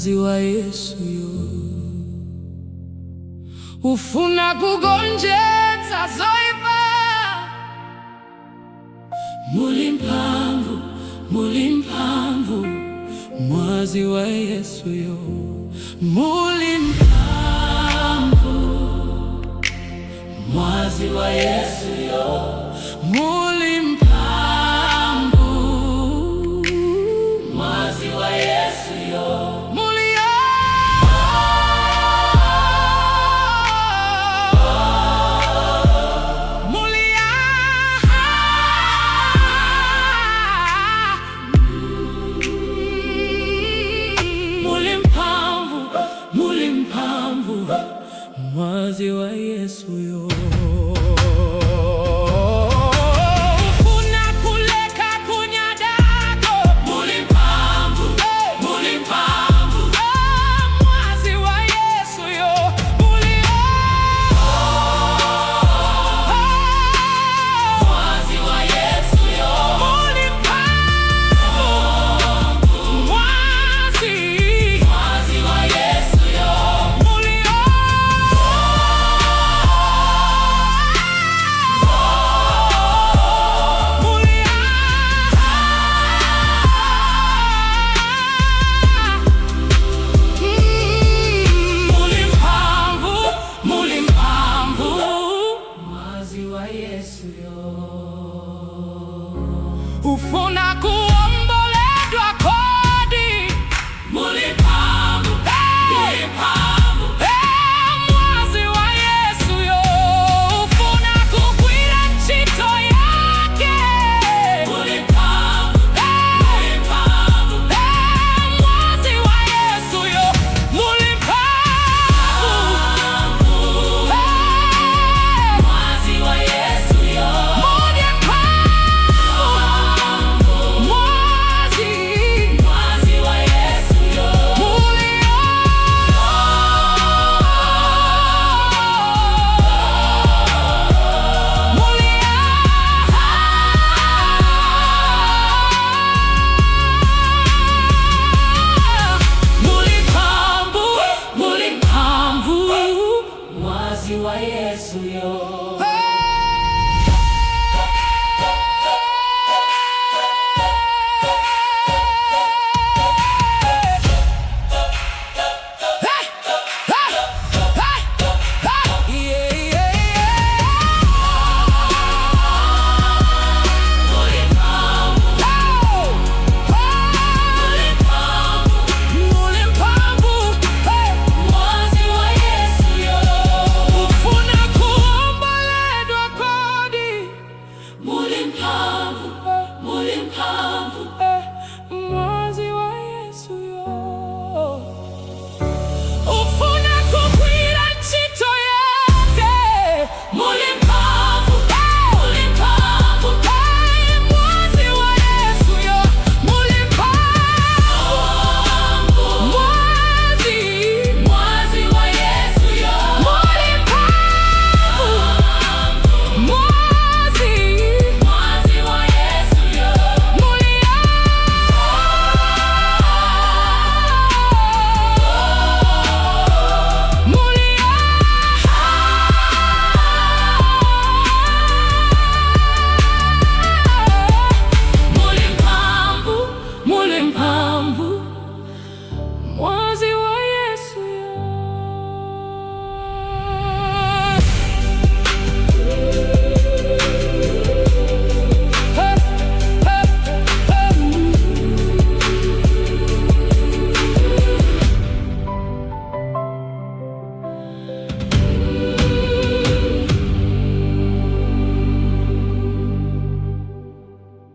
Mwazi wa Yesu yo ufuna kugonjetsa zoipa. Muli mphamvu, muli mphamvu, mwazi wa Yesu yo. Muli mphamvu, mwazi wa Yesu yo. Muli mphamvu, mwazi wa Yesu yo. Muli, oh, muli, ah, muli mphamvu, muli mphamvu, mwazi wa Yesu yo. Ufuna kuleka kunyadako. Muli mphamvu, muli mphamvu, mwazi wa Yesu yo. Muli, oh, mwazi wa Yesu yo. Muli mphamvu, mwazi, mwazi wa Yesu yo. Muli, oh, muli, ah, muli mphamvu, muli mphamvu, mwazi wa Yesu yo. Ufuna ku